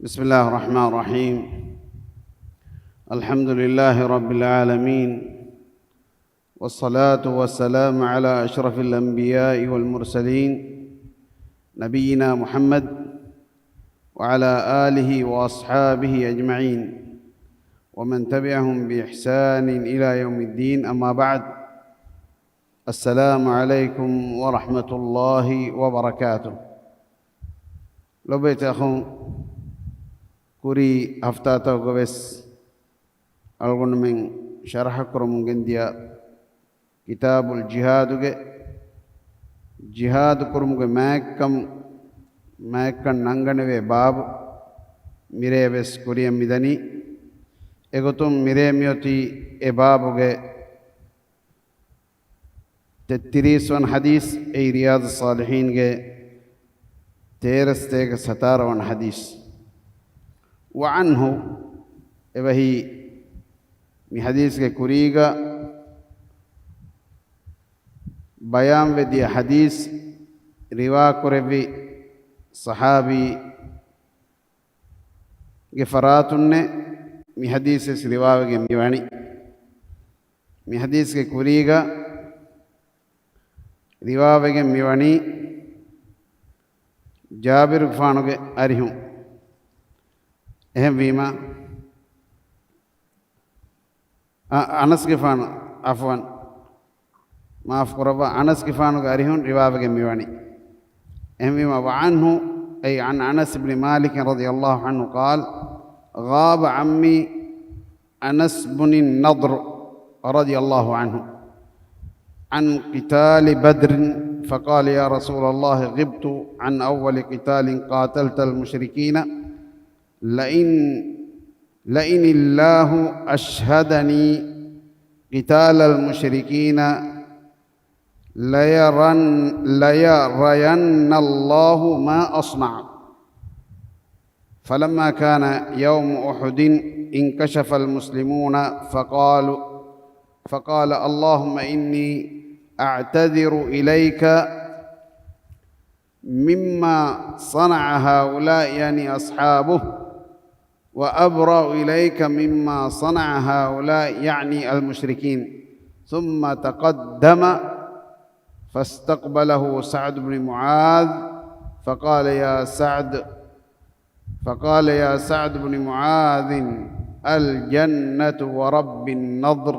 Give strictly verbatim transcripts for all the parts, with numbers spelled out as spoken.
بسم الله الرحمن الرحيم. الحمد لله رب العالمين، والصلاة والسلام على أشرف الأنبياء والمرسلين، نبينا محمد وعلى آله وأصحابه أجمعين، ومن تبعهم بإحسان إلى يوم الدين، أما بعد. السلام عليكم ورحمة الله وبركاته. ލޮބުވެތި އަޚުން، ކުރީ ހަފްތާތަކުގަ ވެސް އަޅުގަނޑުމެން ޝަރަޙަ ކުރަމުން ގެންދިޔަ ކިތާބުލް ޖިހާދުގެ، ޖިހާދު ކުރުމުގެ މާތްކަން، މާތްކަން ނަންގަނެވޭ ބާބު މިރޭ ވެސް ކުރިޔަށް މިދަނީ. އެގޮތުން މިރޭ މިއޮތީ އެ ބާބުގެ ތެއްތިރީސް ވަނަ ޙަދީޘް، އެއީ ރިޔާޟުއްޞާލިޙީންގެ ތޭރަސް ތޭކަ ސަތާރަ ވަނަ ޙަދީޘް. وعنه، އެވަހީ މި ޙަދީޘްގެ ކުރީގަ ބަޔާންވެ ދިޔަ ޙަދީޘް ރިވާކުރެއްވި ޞަޙާބީ ގެ ފަރާތުންނެ މި ޙަދީޘް ވެސް ރިވާވެގެން މިވަނީ. މި ޙަދީޘްގެ ކުރީގަ ރިވާވެގެން މިވަނީ ޖާބިރުގެފާނުގެ އަރިހުން. އެހެންވީމަ، އަ-، އަނަސްގެފާނު، ޢަފުވަން، މާފު ކުރައްވާ، އަނަސްގެފާނުގެ އަރިހުން ރިވާވެގެން މިވަނީ. އެހެންވީމަ، وعنه، أي عن أنس بن مالك رضي الله عنه قال: غاب عمي أنس بن النضر رضي الله عنه عن قتال بدر، فقال: يا رسول الله، غبت عن أول قتال قاتلت المشركين، لئن، لئن الله أشهدني قتال المشركين ليرن، ليرين الله ما أصنع. فلما كان يوم أحد انكشف المسلمون فقالوا، فقال: اللهم إني أعتذر إليك مما صنع هؤلاء، يعني أصحابه، وأبرأ إليك مما صنع هؤلاء، يعني المشركين. ثم تقدم فاستقبله سعد بن معاذ فقال: يا سعد، فقال: يا سعد بن معاذ، الجنة ورب النضر،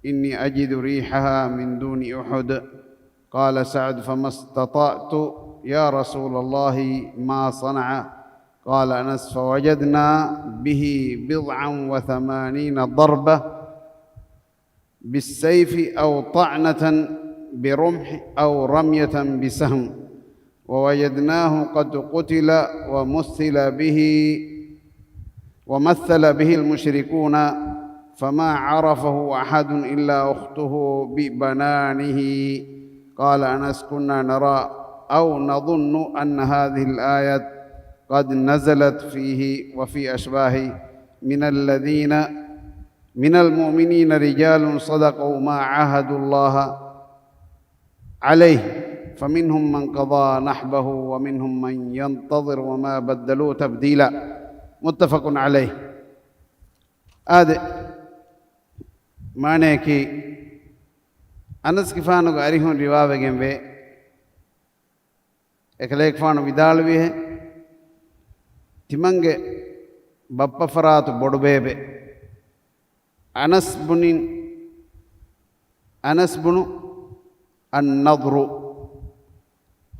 إني أجد ريحها من دون أحد. قال سعد: فما استطعت يا رسول الله ما صنع. قال أنس: فوجدنا به بضعا وثمانين ضربة بالسيف أو طعنة برمح أو رمية بسهم، ووجدناه قد قتل ومثل به، ومثل به المشركون، فما عرفه أحد إلا أخته ببنانه. قال أنس: كنا نرى أو نظن أن هذه الآية قد نزلت فيه وفي أشباهه من الذين من المؤمنين رجال صدقوا ما عاهدوا الله عليه، فمنهم من قضى نحبه ومنهم من ينتظر وما بدلوا تبديلا. متفق عليه. އާދެ، މާނަޔަކީ، އަނަސްގެފާނުގެ އަރިހުން ރިވާވެގެންވޭ. އެކަލޭގެފާނު ވިދާޅުވިހެން، ތިމަންގެ ބައްޕަފަރާތު ބޮޑުބޭބެ އަނަސް ބުނި، އަނަސް ބުނު އައްނަޟްރު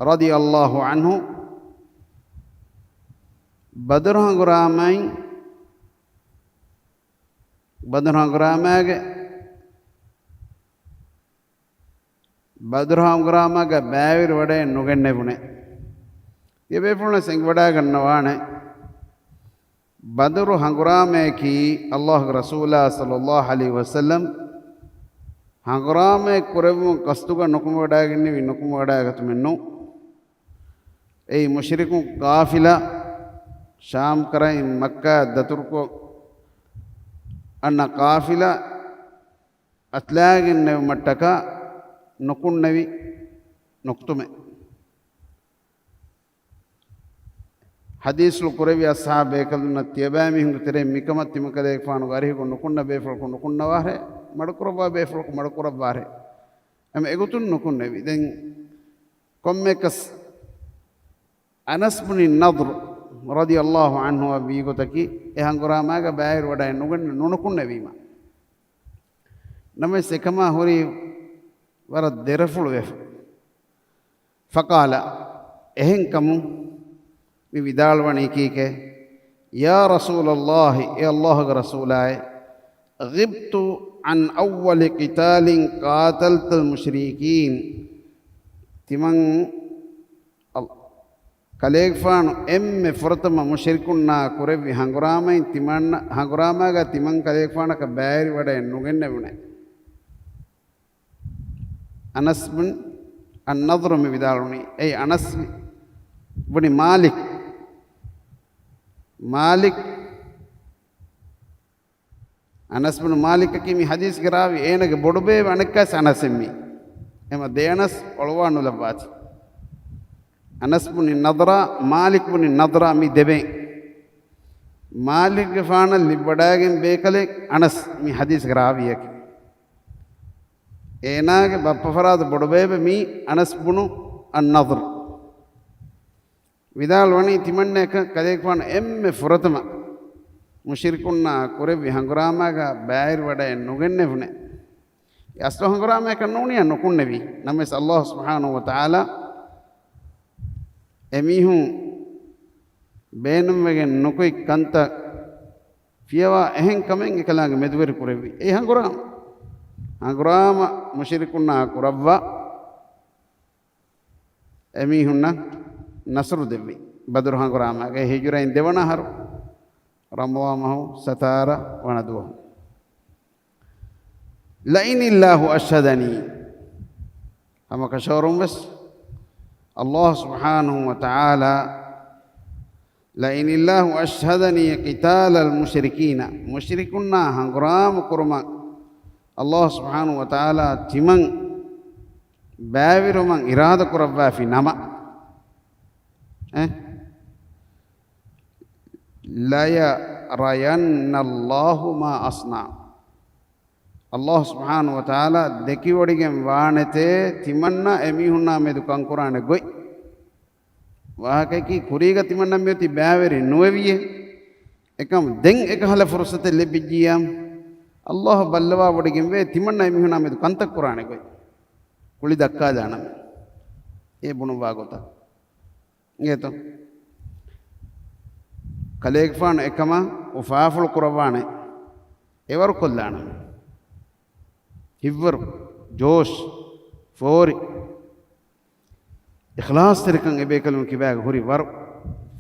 ރަޟިޔަﷲ ޢަންހު ބަދުރު ހަނގުރާމައިން، ބަދުރު ހަނގުރާމާގެ ބަދުރު ހަނގުރާމާގަ ބައިވެރިވަޑައެއް ނުގެންނެވުނެ. ތިޔަބޭފުޅުންވެސް އެނގިވަޑައިގަންނަވާނެ، ބަދުރު ހަނގުރާމަޔަކީ ﷲގެ ރަސޫލާ ޞައްލަﷲ ޢަލައިހި ވަސައްލަމް ހަނގުރާމައެއް ކުރެއްވުމުގެ ޤަޞްދުގަ ނުކުމެވަޑައިގެންނެވި ނުކުމެވަޑައިގަތުމެއް ނޫން. އެއީ މުޝްރިކު ޤާފިލާ، ޝާމް ކަރައިން މައްކާ ދަތުރުކޮށް އަންނަ ޤާފިލާ އަތުލައިގެންނެވުމަށްޓަކާ ނުކުންނެވި ނުކުތުމެއް. ޙަދީޘްފުޅު ކުރެއްވި އަޞްޙާބު ބޭކަލުންނަށް ތިޔަބައިމީހުންގެ ތެރެއިން މިކަމަށް ތިމަން ކަލޭގެފާނުގެ އަރިހުގަ ނުކުންނަ ބޭފުޅަކު ނުކުންނަވާށޭ، މަޑުކުރައްވާ ބޭފުޅަކު މަޑުކުރައްވާށޭ. އެމަ އެގޮތުން ނުކުންނެވި. ދެން ކޮންމެއަކަސް އަނަސް ބުނި ނަޟްރު ރަޟިޔަﷲ ޢަންހު ވީ ގޮތަކީ، އެ ހަނގުރާމާގަ ބައިވެރިވަޑައެއް ނުގެން ނުނުކުންނެވީމަ. ނަމަވެސް އެކަމާ ހުރީ ވަރަށް ދެރަފުޅުވެފަ. ފަޤާލަ، އެހެންކަމުން މި ވިދާޅުވަނީ ކީކޭ؟ ޔާ ރަސޫލަﷲ، އޭ ﷲގެ ރަސޫލާއޭ، غبت عن أول قتال قاتلت المشركين. ތިމަން އަލް-، ކަލޭގެފާނު އެންމެ ފުރަތަމަ މުޝްރިކުންނާ ކުރެއްވި ހަނގުރާމައިން ތިމަން، ހަނގުރާމާގަ ތިމަން ކަލޭގެފާނަކަށް ބައިވެރިވަޑައެއް ނުގެންނެވުނޭ. އަނަސް ބިން އަންނަޟްރު މި ވިދާޅުވަނީ، އެއީ އަނަސް ބުނި މާލިކް. މާލިކް، އަނަސް ބުނު މާލިކަކީ މި ޙަދީޘްގެ ރާވީ، އޭނަގެ ބޮޑުބޭބެ އަނެއްކާސް އަނަސް އެއްމީ. އެމަ ދެ އަނަސް އޮޅުވާ ނުލައްވާތި. އަނަސް ބުނި ނަޟްރާ، މާލިކް ބުނި ނަޟްރާ މި ދެބޭން. މާލިކްގެފާނަށް ލިބިވަޑައިގެން ބޭކަލެއް އަނަސް މި ޙަދީޘްގެ ރާވީއަކީ. އޭނާގެ ބައްޕަފަރާތު ބޮޑުބޭބެ މީ އަނަސް ބުނު އަންނަޟްރު. ވިދާޅުވަނީ ތިމަންނަޔަކަށް ކަލޭގެފާނު އެންމެ ފުރަތަމަ މުޝްރިކުންނާ ކުރެއްވި ހަނގުރާމާގަ ބައިވެރިވަޑައެއް ނުގެންނެވުނޭ. އެ އަސްލު ހަނގުރާމަޔަކަށް ނޫނިއްޔާ ނުކުންނެވީ. ނަމަވެސް ﷲ ސުބްޙާނަހޫ ވަތަޢާލާ އެމީހުން ބޭނުންވެގެން ނުކުތް ކަންތައް ފިޔަވާ އެހެން ކަމެއް އެކަލާނގެ މެދުވެރި ކުރެއްވި. އެ ހަނގުރާމަ، ހަނގުރާމަ މުޝްރިކުންނާ ކުރައްވާ އެމީހުންނަށް ނަޞްރު ދެއްވި. ބަދުރު ހަނގުރާމާގެ ހިޖުރައިން ދެވަނަ އަހަރު، ރަމަޟާން މަހު ސަތާރަ ވަނަ ދުވަހު. لئن الله أشهدني، ހަމަކަށަވަރުން ވެސް ﷲ ސުބްޙާނަހޫ ވަތަޢާލާ، لئن الله أشهدني قتال المشركين، މުޝްރިކުންނާ ހަނގުރާމަ ކުރުމަށް ﷲ ސުބްޙާނަހޫ ވަތަޢާލާ ތިމަން ބައިވެރިވުމަށް އިރާދަ ކުރައްވާފި ނަމަ، އެ؟ ليرين الله ما أصنع. ﷲ ސުބްޙާނަހޫ ވަތަޢާލާ ދެކިވޮޑިގެން ވާނެތޭ ތިމަންނަ އެމީހުންނާ މެދު ކަންކުރާނެ ގޮތް. ވާހަކައަކީ ކުރީގަ ތިމަންނަ މިއޮތީ ބައިވެރި ނުވެވިޔޭ. އެކަމް ދެން އެކަހަލަ ފުރުޞަތެއް ލިބިއްޖިއްޔާ، ﷲ ބައްލަވާވޮޑިގެންވޭ ތިމަންނަ އެމީހުންނާ މެދު ކަންތައް ކުރާނެ ގޮތް. ކުޅި ދައްކާލާނަމޭ. އޭ ބުނުއްވާ ގޮތަށް. އިނގޭތޯ؟ ކަލޭގެފާނު އެކަމާ އުފާފުޅު ކުރައްވާނެ. އެވަރު ކޮށްލާނަމޭ. ހިތްވަރު، ޖޯޝް، ފޯރި، އިޚްލާޞްތެރިކަން އެބޭކަލުން ކިބާގަ ހުރި ވަރު.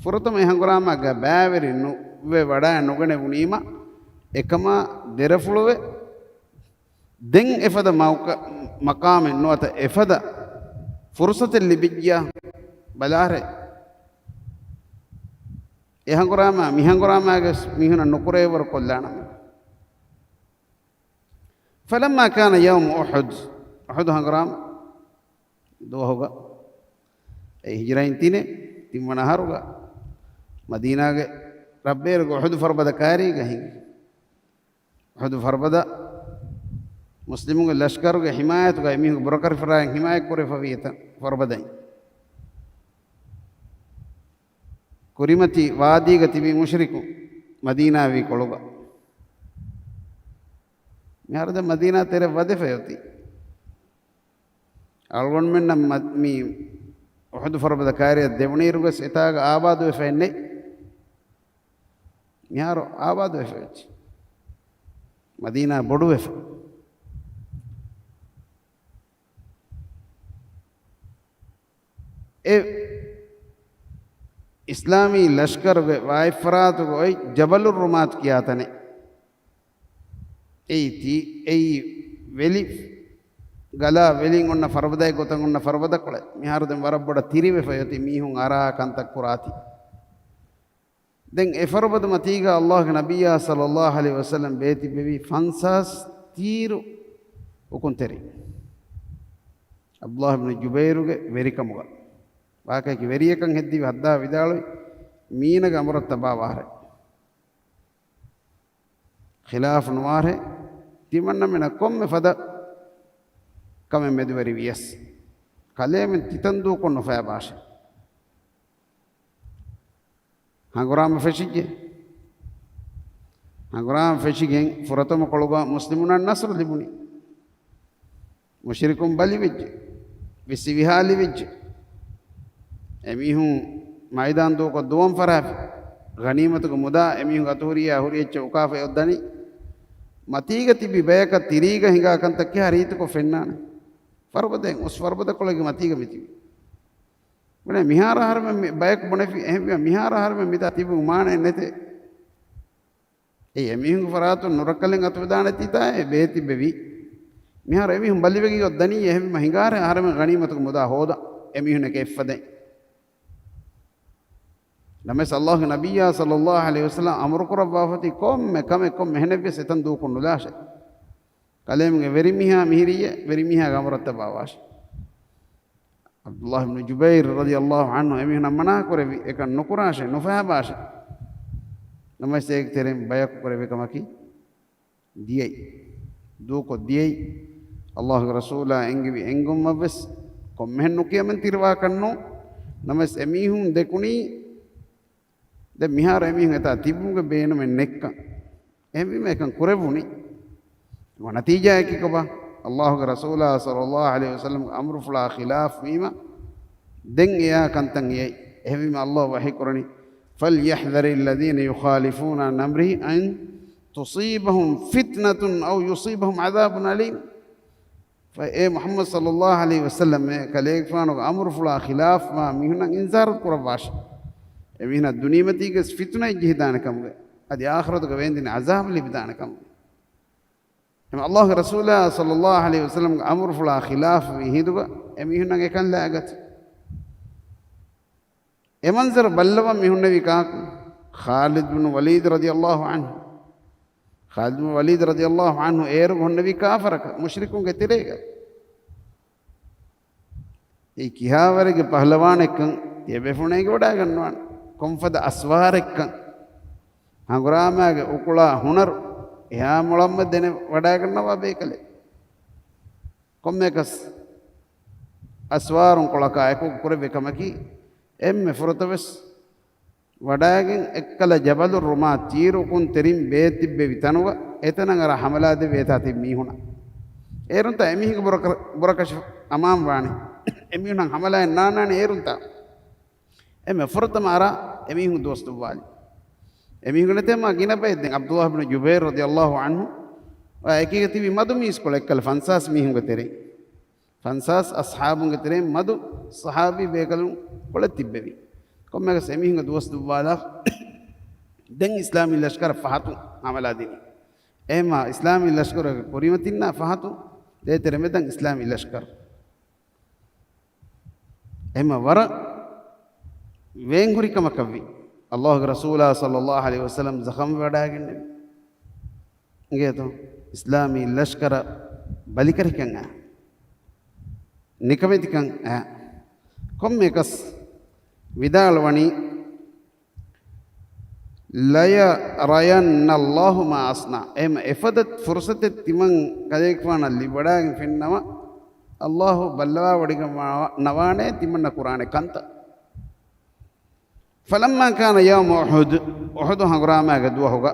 ފުރަތަމަ އެ ހަނގުރާމާގަ ބައިވެރި ނުވެ ވަޑައެއް ނުގަނެވުނީމަ، އެކަމާ ދެރަފުޅުވެ، ދެން އެފަދަ މައުކަ-، މަޤާމެއް ނުވަތަ އެފަދަ ފުރުޞަތެއް ލިބިއްޖިއްޔާ ބަލާށޭ. އެ ހަނގުރާމާ މި ހަނގުރާމާގެ މީހުނަށް ނުކުރެވިވަރު ކޮށްލާނަމޭ. فلما كان يوم أحد، އުޙުދު ހަނގުރާމަ ދުވަހުގަ، އެ ހިޖުރައިން ތިނެއް، ތިންވަނަ އަހަރުގަ، މަދީނާގެ ރަށްބޭރުގެ އުޙުދު ފަރުބަދަ ކާރީގަ ހިނގި. އުޙުދު ފަރުބަދަ މުސްލިމުންގެ ލަޝްކަރުގެ ހިމާޔަތުގައި މީހުންގެ ބުރަކަށިފަރާތް ހިމާޔަތް ކުރެވިފަވި އެތަން ފަރުބަދައިން. ކުރިމަތި ވާދީގަ ތިބި މުޝްރިކު މަދީނާ ވީ ކޮޅުގަ. މިހާރު ދެން މަދީނާ ތެރެ ވަދެފައި އޮތީ. އަޅުގަނޑުމެންނަށް މަ-، މި އުޙުދު ފަރުބަދަ ކާރިއަށް ދެވުނުއިރުވެސް އެތާގަ އާބާދުވެފައެއް ނެތް. މިހާރު އާބާދުވެފައި އޮތީ. މަދީނާ ބޮޑުވެފަ. އެ އިސްލާމީ ލަޝްކަރުގެ ވާތްފަރާތުގަ އޮތް ޖަބަލުއްރުމާތު ކިޔާ ތަނެއް. އެއީ ތީ، އެއީ ވެލި، ގަލާ ވެލިން އޮންނަ ފަރުބަދައެއް ގޮތަށް އޮންނަ ފަރުބަދަކޮޅެއް. މިހާރު ދެން ވަރަށް ބޮޑަށް ތިރިވެފަ އޮތީ މީހުން އަރާ ކަންތައް ކުރާތީ. ދެން އެ ފަރުބަދަ މަތީގަ ﷲގެ ނަބިއްޔާ ޞައްލައްލާހު ޢަލައިހި ވަސައްލަމް ބޭތިއްބެވި ފަންސާސް ތީރު އުކުންތެރި. ޢަބްދުﷲ ބިން ޖުބައިރުގެ ވެރިކަމުގަ. ވާހަކައަކީ ވެރިޔަކަން ހެއްދިވި ހައްދާ ވިދާޅުވި، މީނަގެ އަމުރަށް ތަބާވާށޭ. ޚިލާފު ނުވާށޭ. ތިމަންނަމެނަށް ކޮންމެ ފަދަ ކަމެއް މެދުވެރި ވިޔަސް، ކަލޭމެން ތިތަން ދޫކޮށް ނުފައިބާށޭ. ހަނގުރާމަ ފެށިއްޖެ. ހަނގުރާމަ ފެށިގެން ފުރަތަމަ ކޮޅުގަ މުސްލިމުންނަށް ނަޞްރު ލިބުނީ. މުޝްރިކުން ބަލިވެއްޖެ. ވިއްސި ވިހާލިވެއްޖެ. އެމީހުން މައިދާން ދޫކޮށް ދުވަން ފަރާފި. ޣަނީމަތުގެ މުދާ އެމީހުން އަތުހުރިޔާ ހުރި އެއްޗެއް އުކާފަ އޮތް ދަނީ. މަތީގަ ތިބި ބަޔަކަށް ތިރީގަ ހިނގާ ކަންތައް ކިހާ ރީތިކޮށް ފެންނާނެ. ފަރުބަދައެއް އުސް ފަރުބަދަކޮޅެއްގެ މަތީގަ މިތިބި. ބުނޭ މިހާރު އަހަރުމެން މި ބަޔަކު ބުނެފި އެހެންވީމަ މިހާރު އަހަރުމެން މިތާ ތިބު މާނައެއް ނެތޭ. އެއީ އެމީހުންގެ ފަރާތުން ނުރައްކަލެއް އަތުވެދާނެތީތާއޭ ބޭތިއްބެވީ. މިހާރު އެމީހުން ބަލިވެގެން އޮތް ދަނީ އެހެންވީމަ ހިނގާރޭ އަހަރެމެން ޣަނީމަތުގެ މުދާ ހޯދަން އެމީހުންނަކީ އެއްފަދައިން. ނަމަވެސް ﷲގެ ނަބިއްޔާ ޞައްލައްލާހު ޢަލައިހި ވަސައްލަމް އަމުރުކުރައްވާފަތި ކޮންމެ ކަމެއް ކޮންމެ ހެނެއްވިޔަސް އެތަން ދޫކޮށް ނުލާށޭ. ކަލޭމެންގެ ވެރިމީހާ މިހިރިއްޔޭ، ވެރިމީހާގެ އަމުރަށް ތަބާވާށޭ. ޢަބްދުﷲ ބިން ޖުބައިރު ރަޟިޔަﷲ ޢަންހު އެމީހުނަށް މަނާ ކުރެއްވި، އެކަން ނުކުރާށޭ، ނުފައިބާށޭ. ނަމަވެސް އޭގެ ތެރެއިން ބަޔަކު ކުރެއްވި ކަމަކީ ދިޔައީ. ދޫކޮށް ދިޔައީ. ﷲގެ ރަސޫލާ އެންގެވި އެންގުމަށްވެސް ކޮންމެހެން ނުކިޔަމަން ތިރިވާކަށްނޫން. ނަމަވެސް އެމީހުން ދެކުނީ ދެން މިހާރު އެމީހުން އެތާ ތިބުމުގެ ބޭނުމެއް ނެއްކަން. އެހެންވީމަ އެކަން ކުރެއްވުނީ. ނަތީޖާއަކީ ކޮބާ؟ ﷲގެ ރަސޫލާ ޞައްލައްލާހު ޢަލައިހި ވަސައްލަމްގެ އަމުރުފުޅާ ޚިލާފު ވީމަ، ދެން އެޔާ ކަންތައް އެޔައީ. އެހެންވީމަ ﷲ ވަޙީ ކުރަނީ، فَلْيَحْذَرِ الَّذِينَ يُخَالِفُونَ عَنْ أَمْرِهِ أَنْ تُصِيبَهُمْ فِتْنَةٌ أَوْ يُصِيبَهُمْ عَذَابٌ أَلِيمٌ. ފަ އޭ މުޙައްމަދު ޞައްލައްލާހު ޢަލައިހި ވަސައްލަމް، އެ ކަލޭގެފާނުގެ އަމުރުފުޅާ ޚިލާފުވާ މީހުންނަށް އިންޒާރު ކުރައްވާށޭ. އެމީހުންނަށް ދުނިޔެމަތީގަސް ފިތުނައެއް ޖެހިދާނެ ކަމުގެ، އަދި އާޚިރަތުގަ ވޭންދެނި ޢަޒާބު ލިބިދާނެ ކަމުގެ. އެމަ ﷲގެ ރަސޫލާ ޞައްލައްލާހު ޢަލައިހި ވަސައްލަމްގެ އަމުރުފުޅާ ޚިލާފުވި ހިނދުގަ އެމީހުންނަށް އެކަން ލާގަތީ. އެ މަންޒަރު ބައްލަވަން މި ހުންނެވީ ކާކު؟ ޚާލިދު ބިން ވަލީދު ރަޟިޔަﷲ ޢަންހު. ޚާލިދު ބިން ވަލީދު ރަޟިޔަﷲ ޢަންހު އޭރު ހުންނެވީ ކާފަރަކަށް، މުޝްރިކުންގެ ތެރޭގަ. އެ ކިހާވަރެއްގެ ޕަހްލަވާނެއްކަން ތިޔަބޭފުޅުން އެނގިވަޑައިގަންނަވާނެ. ކޮންފަދަ އަސްވާރެއްކަން. ހަނގުރާމާގެ އުކުޅާ ހުނަރު އެހާ މޮޅަށްމެ ދެނެ ވަޑައިގަންނަވާ ބޭކަލެއް. ކޮންމެއަކަސް އަސްވާރުން ކޮޅަކާ އެކު ކުރެއްވި ކަމަކީ، އެންމެ ފުރަތަމަވެސް ވަޑައިގެން އެއްކަލަ ޖަބަލު ރުމާ ތީރު ކުން ތެރިން ބޭތިއްބެވި ތަނުގަ އެތަނަށް އަރާ ހަމަލާ ދެއްވި އެތާ ތިބި މީހުނަށް. އޭރުންތާ އެމީހުންގެ ބުރަކަ-، ބުރަކަށި އަމާން ވާނީ. އެމީހުނަށް ހަމަލާއެއް ނާންނާނެ އޭރުންތާ. އެންމެ ފުރަތަމަ އަރާ އެމީހުން ދުވަސް ދުއްވާލި. އެމީހުންގެ ނެތޭ މާ ގިނަ ބައެއް ދެން ޢަބްދުﷲ ބިން ޖުބައިރު ރަޟިޔަﷲ ޢަންހު އެކީގަ ތިބި މަދު މީސްކޮޅެއް އެއްކަލަ ފަންސާސް މީހުންގެ ތެރެއިން. ފަންސާސް އަޞްޙާބުންގެ ތެރެއިން މަދު ޞަޙާބީ ބޭކަލުން ކޮޅެއް ތިއްބެވި. ކޮންމެއަކަސް އެމީހުންގެ ދުވަސް ދުއްވާލާ ދެން އިސްލާމީ ލަޝްކަރަށް ފަހަތުން ހަމަލާ ދިނީ. އެހެންމާ އިސްލާމީ ލަޝްކަރުގެ ކުރިމަތިންނާ ފަހަތުން ދޭތެރެ މެދަށް އިސްލާމީ ލަޝްކަރު. އެހެންމާ ވަރަށް ވޭންހުރި ކަމަކަށްވި. ﷲގެ ރަސޫލާ ޞައްލައްލާހު ޢަލައިހި ވަސައްލަމް ޒަޚަމްވެވަޑައިގެންނެވި. އިނގޭތޯ؟ އިސްލާމީ ލަޝްކަރަށް ބަލިކަށިކަން އާ ނިކަމެތިކަން އާ ކޮންމެއަކަސް ވިދާޅުވަނީ، لَيَرَيَنَّ اللَّهُ مَا أَصْنَعُ. އެހެން އެފަދަ ފުރުސަތެއް ތިމަން ކަލޭގެފާނަށް ލިބިވަޑައިގެން ފެންނަމަ، ﷲ ބައްލަވާވޮޑިގަން ނަވާނެ ތިމަންނަ ކުރާނެ ކަންތައް. فَلَمَّا كَانَ يَوْمُ أُحُدٍ، އުޙުދު ހަނގުރާމާގެ ދުވަހުގަ،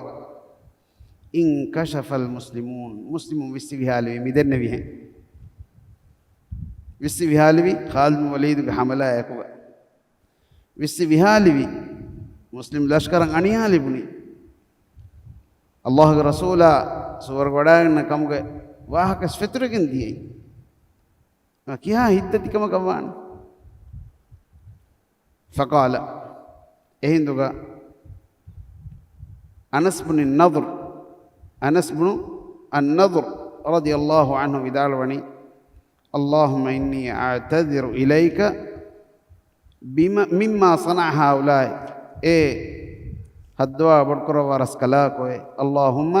انْكَشَفَ الْمُسْلِمُونَ، މުސްލިމުން ވިއްސި ވިހާލިވި މިދެންނެވިހެން. ވިއްސި ވިހާލިވި ޚާލިދު ވަލީދުގެ ހަމަލާ އެކުގަ. ވިއްސި ވިހާލިވި މުސްލިމް ލަޝްކަރަށް އަނިޔާ ލިބުނީ. ﷲގެ ރަސޫލާ ސުވަރުގެ ވަޑައިގަންނަ ކަމުގެ ވާހަކަ ފެތުރެގެން ދިޔައީ. ކިހާ ހިތްދަތިކަމަކަށް ވާނެ؟ فَقَالَ، އެހިނދުގަ އަނަސް ބުނި ނަޟްރު، އަނަސް ބުނު އަންނަޟްރު ރަޟިޔަﷲ ޢަންހު ވިދާޅުވަނީ، اللَّهُمَّ إِنِّي أَعْتَذِرُ إِلَيْكَ بِمَا، مِمَّا صَنَعَ هَؤُلَاءِ. އޭ ހައްދަވާ ބޮޑުކުރައްވާ ރަސްކަލާކޮއެ، اللَّهُمَّ،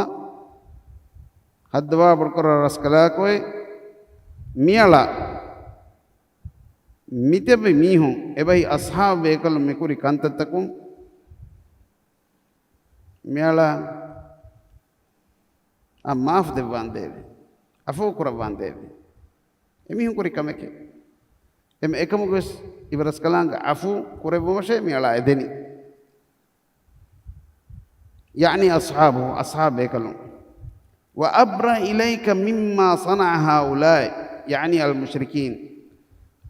ހައްދަވާ ބޮޑުކުރައްވާ ރަސްކަލާކޮއެ، މިއަޅާ މިތިބި މީހުން އެބަހީ އަޞްޙާބު ބޭކަލުން މިކުރި ކަންތައްތަކުން މިއަޅާ އާ މާފު ދެއްވާނދޭވެ، އަފޫ ކުރައްވާނދޭވެ. އެމީހުން ކުރި ކަމެކޭ. އެމެ އެކަމުގެ ވެސް އިބަރަސްކަލާނގެ އަފޫ ކުރެއްވުމަށޭ މިއަޅާ އެދެނީ. ޔަޢްނީ އަޞްޙާބު، އަޞްޙާބު ބޭކަލުން. وأبرأ إليك مما صنع هؤلاء، يعني المشركين.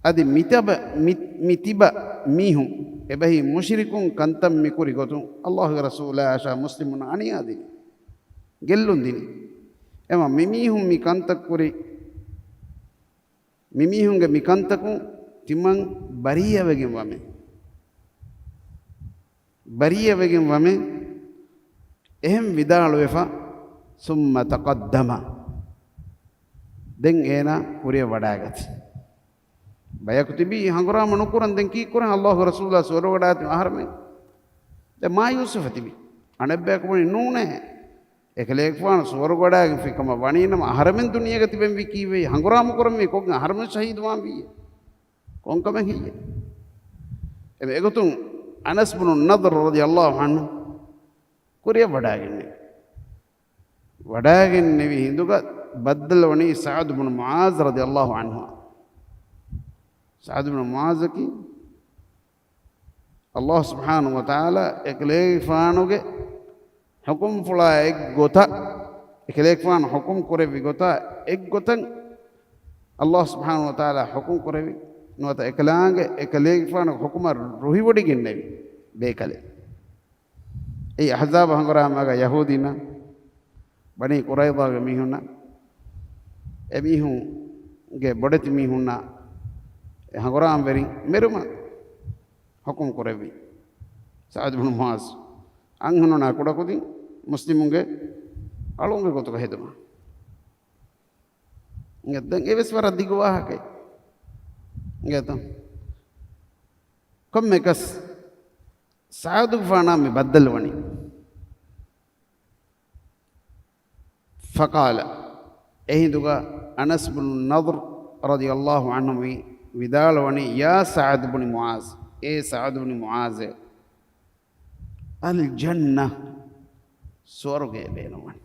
އަދި މިތަބަ، މި، މިތިބަ މީހުން، އެބަހީ މުޝްރިކުން ކަންތައް މިކުރި ގޮތުން، ﷲގެ ރަސޫލާއަށާ މުސްލިމުން އަނިޔާ ދިނީ، ގެއްލުން ދިނީ. އެމަ މިމީހުން މި ކަންތައް ކުރި، މިމީހުންގެ މި ކަންތަކުން ތިމަން ބަރީއަވެގެން ވަމެ. ބަރީއަވެގެން ވަމެ އެހެން ވިދާޅުވެފަ، ثم تقدم، ދެން އޭނާ ކުރިއަށް ވަޑާގަތީ. ބަޔަކު ތިބީ ހަނގުރާމަ ނުކުރަން، ދެން ކީއްކުރަން؟ ﷲގެ ރަސޫލާ ސުވަރުގަޑާތި އަހަރެމެން. ދެން މާޔޫސްވެފަ ތިބި. އަނެއްބަޔަކު ބުނި ނޫނޭ. އެކަލޭގެފާނު ސުވަރުގަޑާގެންފި ކަމަށް ވަނީނަމަ އަހަރެމެން ދުނިޔޭގަ ތިބެންވީ ކީއްވެ؟ ހަނގުރާމަ ކުރަންވީ ކޮން އަހަރެމެން ޝަހީދުވާން ވީއޭ؟ ކޮންކަމެއް ހެއްޔޭ؟ އެ، އެގޮތުން އަނަސް ބުނު ނަޟްރު ރަޟިޔަﷲ ޢަންހު ކުރިއަށް ވަޑާގެންނެވި. ވަޑާގެންނެވި ހިނދުގަ ބައްދަލުވަނީ ސަޢުދު ބުނު މުޢާޛް ރަޟިޔަﷲ ޢަންހު. ސަޢުދު ބުނު މުޢާޛަކީ ﷲ ސުބްޙާނަހޫ ވަތަޢާލާ އެކަލޭގެފާނުގެ ޙުކުމްފުޅާ އެއްގޮތަށް، އެކަލޭގެފާނު ޙުކުމް ކުރެއްވި ގޮތާ އެއްގޮތަށް ﷲ ސުބްޙާނަހޫ ވަތަޢާލާ ޙުކުމް ކުރެއްވި ނުވަތަ އެކަލާނގެ އެކަލޭގެފާނުގެ ޙުކުމަށް ރުހިވޮޑިގެންނެވި ބޭކަލެއް. އެއީ އަޙްޒާބު ހަނގުރާމާގަ ޔަހޫދީންނަށް، ބަނީ ޤުރައިޟާގެ މީހުންނަށް، އެމީހުންގެ ބޮޑެތި މީހުންނާ އެ ހަނގުރާމަވެރިން މެރުމަށް ޙުކުމް ކުރެއްވި ސަޢުދު ބުނު މުޢާޛް. އަންހެނުންނާ ކުޑަކުދިން މުސްލިމުންގެ އަޅުންގެ ގޮތުގަ ހެދުމަށް. ދެން އެވެސް ވަރަށް ދިގު ވާހަކައެއް. އިނގޭތަ؟ ކޮންމެއަކަސް ސަޢުދުގެފާނާ މި ބައްދަލުވަނީ. ފަޤާލަ، އެހިނދުގަ އަނަސް ބުނު ނަޟްރު ރަޟިޔަﷲ ޢަންހު ވި، ވިދާޅުވަނީ، ޔާ ސަޢުދު ބުނި މުޢާޛް، އޭ ސަޢުދު ބުނި މުޢާޛޭ، އަލް ޖަންނަ، ސުވަރުގެ ބޭނުންވަނީ.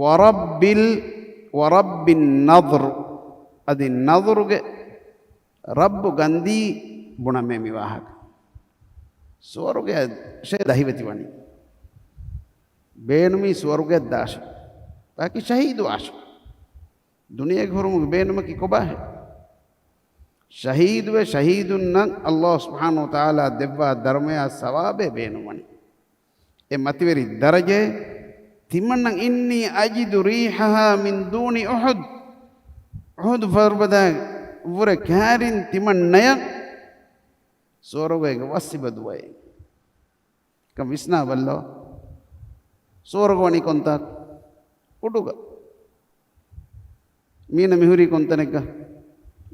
ވަރައްބިލް، ވަރައްބިން ނަޟްރު، އަދި ނަޟްރުގެ ރައްބު ގަންދީ ބުނަމޭ މި ވާހަކަ. ސުވަރުގެއަށޭ ދަހިވެތި ވަނީ. ބޭނުމީ ސުވަރުގެއަށް ދާށޭ. ތާކީ ޝަހީދު ވާށޭ. ދުނިޔޭގެ ހުރުމުގެ ބޭނުމަކީ ކޮބާހޭ؟ ޝަހީދުވެ، ޝަހީދުންނަށް ﷲ ސުބްޙާނަހޫ ވަތަޢާލާ ދެއްވާ ދަރުމަޔާ ސަވާބޭ ބޭނުންވަނީ. އެ މަތިވެރި ދަރަޖައެއް ތިމަންނަން، އިންނީ އަޖިދު ރީޙަހާ މިން ދޫނި އުޙުދް، އުޙުދު ފަރުބަދައަށް ވުރެ ކައިރިން ތިމަންނަޔަށް ސުވަރުގޭގެ ވަސް އިބަ ދުވައޭ. ކަން ވިސްނާބައްލަވާ. ސުވަރުގެ ވަނީ ކޮންތާކު؟ އުޑުގަ. މީނަ މިހުރީ ކޮންތަނެއްގަ؟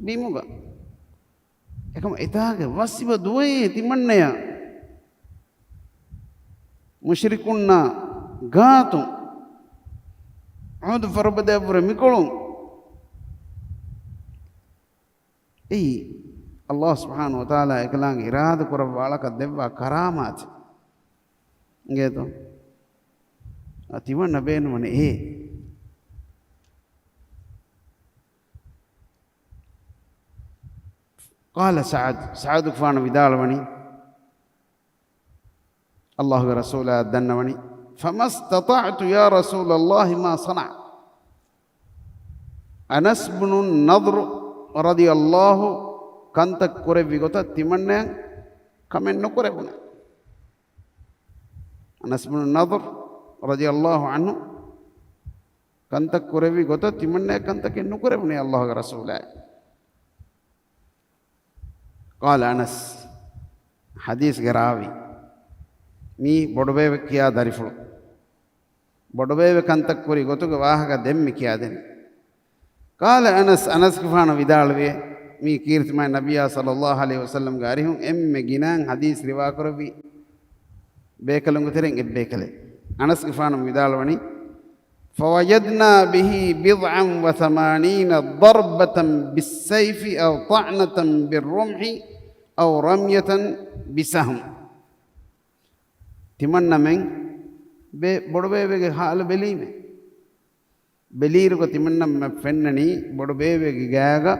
ބިމުގަ. އެކަމަ އެތާގެ ވަސް އިބަ ދުވައޭ ތިމަންނަޔަށް. މުޝްރިކުންނާ ގާތު އުޙުދު ފަރުބަދައަށްވުރެ މިކޮޅުން. އެއީ ﷲ ސުބްޙާނަހޫ ވަތަޢާލާ އެކަލާނގެ އިރާދަކުރައްވާ އަޅަކަށް ދެއްވާ ކަރާމާތެއް. އިނގޭތޯ؟ އަ، ތިމަންނަ ބޭނުންވަނީ އޭ. ޤާލަ ސަޢަދު، ސަޢަދުގެފާނު ވިދާޅުވަނީ، ﷲގެ ރަސޫލާ ދަންނަވަނީ، فما استطعت يا رسول الله ما صنع. އަނަސް ބުނު ނަޟްރު ރަޟިޔަﷲ ކަންތައް ކުރެއްވި ގޮތަށް ތިމަންނައަށް ކަމެއް ނުކުރެވުނެ. އަނަސް ބުނު ނަޟްރު ރަޟިޔަﷲ ޢަންހު ކަންތައް ކުރެއްވި ގޮތަށް ތިމަންނައަށް ކަންތަކެއް ނުކުރެވުނޭ ﷲގެ ރަސޫލާއޭ. ޤާލަ އަނަސް، ޙަދީޘްގެ ރާވީ، މީ ބޮޑުބޭބެ ކިޔާ ދަރިފުޅު. ބޮޑުބޭބެ ކަންތައް ކުރި ގޮތުގެ ވާހަކަ ދެން މި ކިޔާދެނީ. ޤާލަ އަނަސް، އަނަސްގެފާނު ވިދާޅުވި، މީ ކީރިތިމާ ނަބިއްޔާ ޞައްލަﷲ ޢަލައިހި ވަސައްލަމްގެ އަރިހުން އެންމެ ގިނައިން ޙަދީޘް ރިވާކުރެއްވި ބޭކަލުންގެ ތެރެއިން އެއްބޭކަލެއް. އަނަސްގެފާނު ވިދާޅުވަނީ، فوجدنا به بضعا وثمانين ضربة بالسيف أو طعنة بالرمح أو رمية بسهم. ތިމަންނަމެން ބޭ-، ބޮޑުބޭބެގެ ހާލު ބެލީމޭ. ބެލިއިރުގަ ތިމަންނަމެން ފެންނަނީ ބޮޑުބޭބެގެ ގާގަ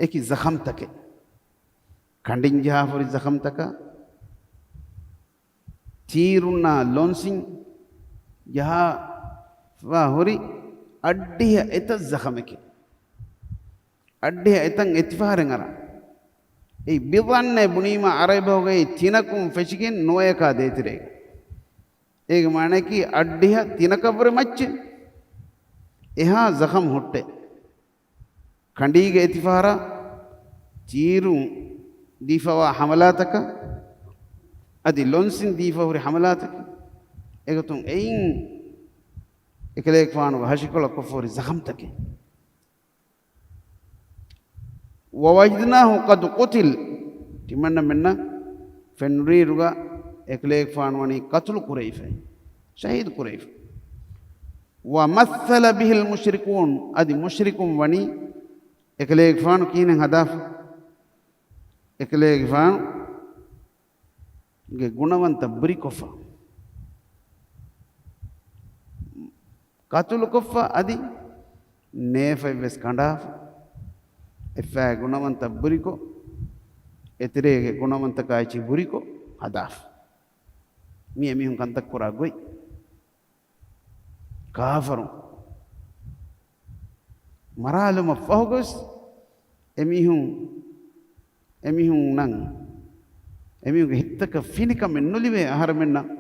އެކި ޒަޚަމްތަކެއް. ކަނޑިން ޖަހާފަ ހުރި ޒަޚަމްތަކާ، ތީރުންނާ ލޮންސިން ޖަހާފަ ހުރި އައްޑިހަ އެތައް ޒަޚަމެކެއް. އައްޑިހަ އެތަން އެތިފަހަރެއް އަރާ. އެއީ ބިޟްޢަތް ބުނީމާ ޢަރަބި ބަހުގައި ތިނަކުން ފެށިގެން ނުވަޔަކާ ދޭތެރޭގަ. އޭގެ މާނައަކީ އައްޑިހަ ތިނަކަށްވުރެ މައްޗެއް. އެހާ ޒަޚަމް ހުއްޓޭ. ކަނޑީގެ އެތިފަހަރާ، ތީރު ދީފަވާ ޙަމަލާތަކަށް، އަދި ލޮންސިން ދީފަ ހުރި ޙަމަލާތަކަށް. އެގޮތުން އެއިން އެކަލޭގެފާނުގެ ހަށިކޮޅަށް ކޮށްފަ ހުރި ޒަޚަމްތަކެއް. ووجدناه قد قتل. ތިމަންނަމެންނަށް ފެންރީރުގަ އެކަލޭގެފާނު ވަނީ ޤަތުލު ކުރެވިފައި، ޝަހީދު ކުރެވިފަ. ومثل به المشركون. އަދި މުޝްރިކުން ވަނީ އެކަލޭގެފާނު ކިހިނެއް ހަދާފަ؟ އެކަލޭގެފާނު ގެ ގުނަވަންތަ ބުރިކޮށްފަ، ޤަތުލުކޮށްފަ، އަދި ނޭފަތްވެސް ކަނޑާފަ، އެއްފައި ގުނަވަންތަ ބުރިކޮށް، އެތެރޭގެ ގުނަވަންތަކާއެކީ ބުރިކޮށް ހަދާފަ. މި އެމީހުން ކަންތައް ކުރާ ގޮތް. ކާފަރުން މަރާލުމަށް ފަހުގަވެސް އެމީހުން، އެމީހުންނަށް، އެމީހުންގެ ހިތްތަކަށް ފިނިކަމެއް ނުލިބޭ އަހަރެމެންނަށް،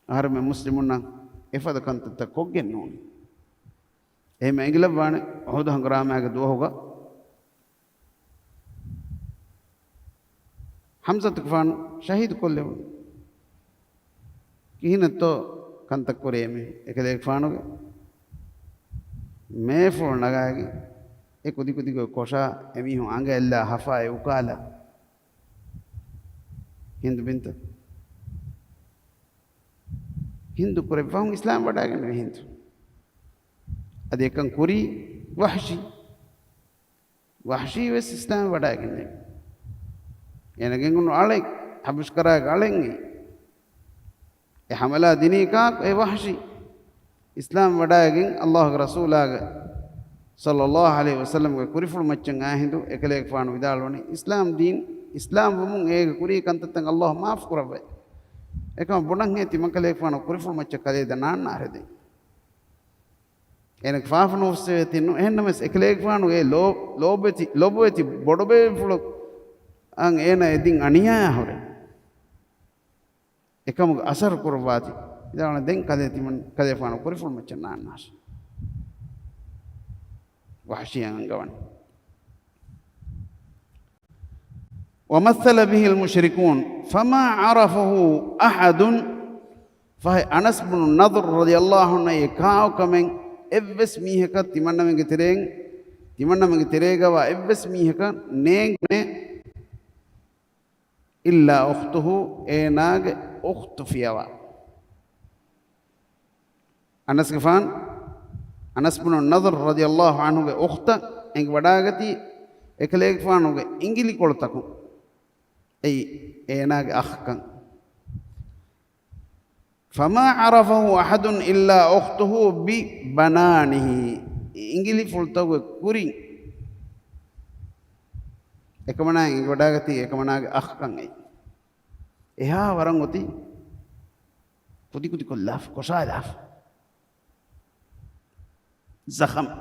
އަހަރެމެން މުސްލިމުންނަށް އެފަދަ ކަންތައްތައް ކޮށްގެން ނޫނީ. އެހެން އެނގިލައްވާނެ އުޙުދު ހަނގުރާމާގެ ދުވަހުގަ ޙަމްޒަތުގެފާނު ޝަހީދު ކޮށްލެވުނު. ކިހިނެއްތޯ ކަންތައް ކުރޭ މީ؟ އެކަލޭގެފާނުގެ މޭފުޅު ނަގާގެން އެ ކުދިކުދިގޮތް ކޮށާ، އެމީހުން އަނގަ އެއްލާ ހަފާއެއް އުކާލާ. ހިންދު ބިންތު ހިންދު ކުރެއްވަހުން އިސްލާމް ވަޑައިގެންނެވި ހިންދު. އަދި އެކަން ކުރީ ވަޙްޝީ. ވަޙްޝީ ވެސް އިސްލާމް ވަޑައިގެންނެވި. އޭނަ ގެންގުނު އަޅެއް، ޙަބަޝްކަރާގެ އަޅެއް. އެ ޙަމަލާ ދިނީ ކާކު؟ އެ ވަޙްޝީ. އިސްލާމް ވަޑައިގެން ﷲގެ ރަސޫލާގެ ޞައްލަﷲު ޢަލައިހި ވަސައްލަމްގެ ކުރިފުޅު މައްޗަށް އާ ހިނދު އެކަލޭގެފާނު ވިދާޅުވަނީ، އިސްލާމް ދީން، އިސްލާމް ވުމުން އޭގެ ކުރީ ކަންތައްތައް ﷲ މާފު ކުރައްވައި. އެކަމަށް ބުނަންހޭ ތިމަންކަލޭގެފާނު ކުރިފުޅު މައްޗަށް ކަލޭ ދަނާންނާރެދެން. އޭނަގެ ފާފަ ނުފުއްސެވޭތީ ނޫން. އެހެންނަމަވެސް އެކަލޭގެފާނުގެ ލޯ-، ލޯބެތި، ލޮބުވެތި ބޮޑުބޭފުޅަކަށް އޭނަ އެދިން އަނިޔާ ހުރެ. އެކަމުގެ އަސަރު ކުރައްވާތި. ވިދާޅުވަނީ ދެން ކަލޭ ތިމަން-، ކަލޭފާނު ކުރިފުޅު މައްޗަށް ނާންނާށޭ. ވަޙްޝީއަށް އަންގަވަނީ. ومثل به المشركون فما عرفه أحد. ފަހެ އަނަސް ބުނު ނަޟްރު ރަޟިޔަﷲ ޢަންހު އެ ކާކުކަމެއް އެއްވެސް މީހަކަށް ތިމަންނަމެންގެ ތެރެއިން، ތިމަންނަމެންގެ ތެރޭގަވާ އެއްވެސް މީހަކަށް ނޭނގުނޭ. إلا أخته، އޭނާގެ އުޚްތު ފިޔަވާ. އަނަސްގެފާނު، އަނަސް ބުނު ނަޟްރު ރަޟިޔަﷲ ޢަންހުގެ އުޚްތަށް އެނގިވަޑާގަތީ އެކަލޭގެފާނުގެ އިނގިލިކޮޅުތަކުން. އެއީ އޭނާގެ އަޚްކަން. فما عرفه أحد إلا أخته ببنانه. އިނގިލިފުޅުތަކުގެ ކުރިން އެކަމަނާއަށް އެނގިވަޑާގަތީ އެކަމަނާގެ އަޚްކަން އެއީ. އެހާ ވަރަށް އޮތީ ކުދިކުދިކޮށްލާފަ، ކޮށާލާފަ. ޒަޚަމް.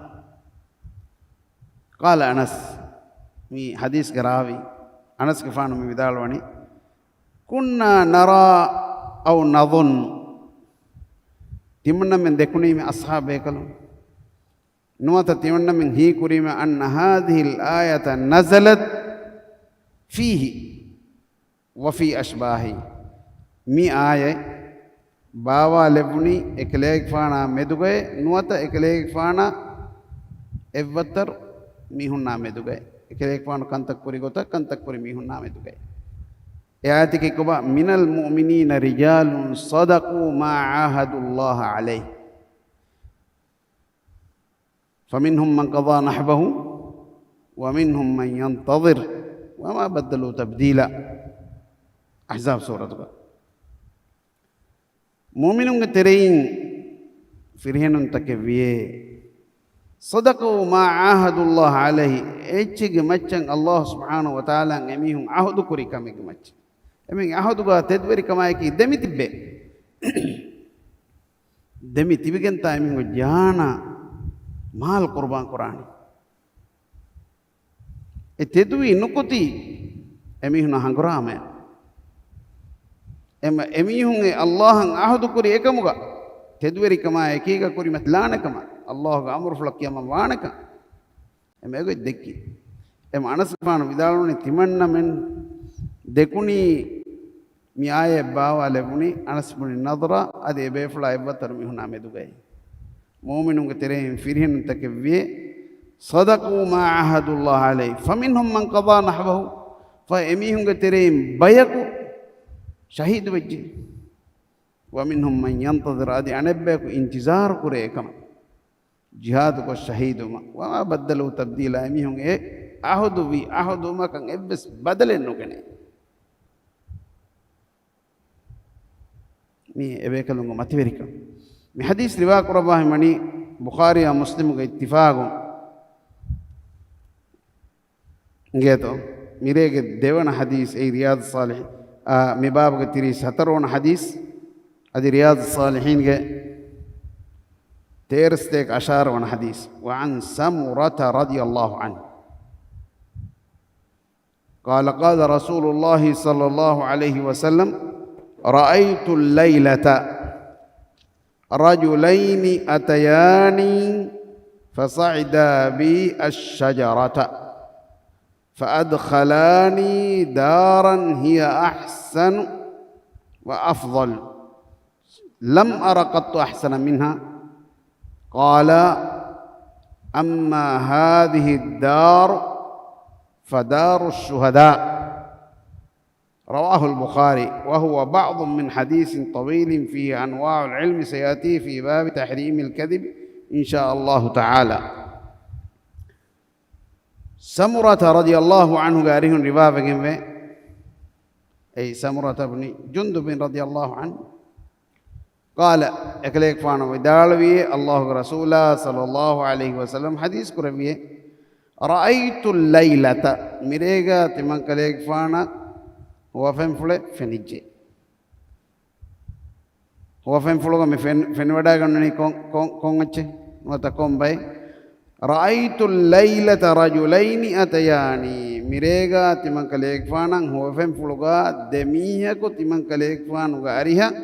قال أنس، މި ޙަދީޘްގެ ރާވީ އަނަސްގެފާނު މި ވިދާޅުވަނީ، كنا نرى أو نظن، ތިމަންނަމެން ދެކުނީމެ އަޞްޙާބޭކަލުން. ނުވަތަ ތިމަންނަމެން ހީކުރީމެ أن هذه الآية نزلت فيه وفي أشباهه. މި އާޔަތް ބާވާލެއްވުނީ އެކަލޭގެފާނާ މެދުގައޭ، ނުވަތަ އެކަލޭގެފާނާ އެއްވައްތަރު މީހުންނާ މެދުގައޭ. އެކަލޭގެފާނު ކަންތައް ކުރި ގޮތަށް ކަންތައް ކުރި މީހުންނާ މެދުގައޭ. އެ އާޔަތަކީ ކޮބާ؟ من المؤمنين رجال صدقوا ما عاهدوا الله عليه. فمنهم من قضى نحبه ومنهم من ينتظر وما بدلوا تبديلا. އަޙްޒާބް ސޫރަތުގަ. މުއުމިނުންގެ ތެރެއިން ފިރިހެނުންތަކެއް ވިޔޭ، صدقوا ما عاهدوا الله عليه، އެއްޗެއްގެ މައްޗަށް ﷲ ސުބްޙާނަހޫ ވަތަޢާލާއަށް އެމީހުން ޢަހުދު ކުރި ކަމެއްގެ މައްޗަށް. އެމީހުން ޢަހުދުގަ ތެދުވެރިކަމާއެކީ ދެމިތިއްބެ. ދެމި ތިބިގެންތާ އެމީހުންގެ ޖާނާ މާލު ޤުރުބާން ކުރާނީ. އެ ތެދުވީ ނުކުތީ އެމީހުންނަށް ހަނގުރާމައެއް. އެމަ-، އެމީހުން އެ ﷲ އަށް ޢަހުދު ކުރި އެކަމުގަ ތެދުވެރިކަމާ އެކީގަ ކުރިމަތިލާނެ ކަމަށް، ﷲ ގެ އަމުރުފުޅަށް ކިޔަމަން ވާނެ ކަން. އެމަ އެގޮތް ދެއްކި. އެމަ އަނަސްފާނު ވިދާޅުވަނީ ތިމަންނަމެން ދެކުނީ މި އާޔަތް ބާވާލެވުނީ އަނަސް ބުނި ނަޟްރާ އަދި އެބޭފުޅާ އެއްވަރު މީހުނާ މެދުގައި. މުއުމިނުންގެ ތެރެއިން ފިރިހެނުންތަކެއް ވިޔޭ، صدقوا ما عاهدوا الله عليه فمنهم من قضى نحبه، ފަ އެމީހުންގެ ތެރެއިން ބަޔަކު ޝަހީދު ވެއްޖެ. ومنهم من ينتظر، އަދި އަނެއްބަޔަކު އިންތިޒާރު ކުރޭ އެކަމަށް. ޖިހާދުކޮށް ޝަހީދުވުމަށް. وما بدلوا تبديلا، އެމީހުން އެ އަހުދުވި އަހުދުވުމަކަށް އެއްވެސް ބަދަލެއް ނުގެނޭ. މީ އެބޭކަލުންގެ މަތިވެރިކަން. މި ޙަދީޘް ރިވާ ކުރައްވާ ހިމަނީ ބުޚާރީއާ މުސްލިމުގެ އިއްތިފާގުން. އިނގޭތޯ؟ މިރޭގެ ދެވަނަ ޙަދީޘް އެއީ ރިޔާޟުއްޞާލިޙީން، އާ، މި ބާބުގެ ތިރީސް ހަތަރު ވަނަ ޙަދީޘް، އަދި ރިޔާޟުއްޞާލިޙީންގެ ތޭރަ ސަތޭކަ އަށާރަ ވަނަ ޙަދީޘް. وعن سمرة رضي الله عنه قال قال رسول الله صلى الله عليه وسلم: رأيت الليلة رجلين أتياني فصعدا بي الشجرة فأدخلاني دارا هي أحسن وأفضل، لم أر قط أحسن منها. قال: أما هذه الدار فدار الشهداء. رواه البخاري، وهو بعض من حديث طويل فيه أنواع العلم سيأتي في باب تحريم الكذب إن شاء الله تعالى. ސަމުރަތަ ރަޟިޔަﷲ ޢަންހުގެ އަރިހުން ރިވާވެގެންވޭ. އެއީ ސަމުރަތަ ބުނި ޖުންދުބިން ރަޟިޔަﷲ ޢަންހު. ޤާލަ، އެކަލޭގެފާނު ވިދާޅުވިއޭ، ﷲގެ ރަސޫލާ ޞައްލަﷲ ޢަލައިހި ވަސައްލަމަ ޙަދީޘް ކުރެއްވިއޭ، ރައައިތު ލައިލަތަ، މިރޭގަ ތިމަންކަލޭގެފާނަށް ހުވަފެންފުޅެއް ފެނިއްޖެ. ހުވަފެންފުޅުގަ މި ފެން-، ފެނިވަޑައިގަންނަނީ ކޮން، ކޮން، ކޮން އެއްޗެއް؟ ނުވަތަ ކޮން ބައެއް؟ ރައައިތު ލައިލަތަ ރަޖުލައިނި އަތަޔާނީ، މިރޭގަ ތިމަންކަލޭގެފާނަށް ހުވަފެންފުޅުގަ ދެ މީހަކު ތިމަންކަލޭގެފާނުގެ އަރިހަށް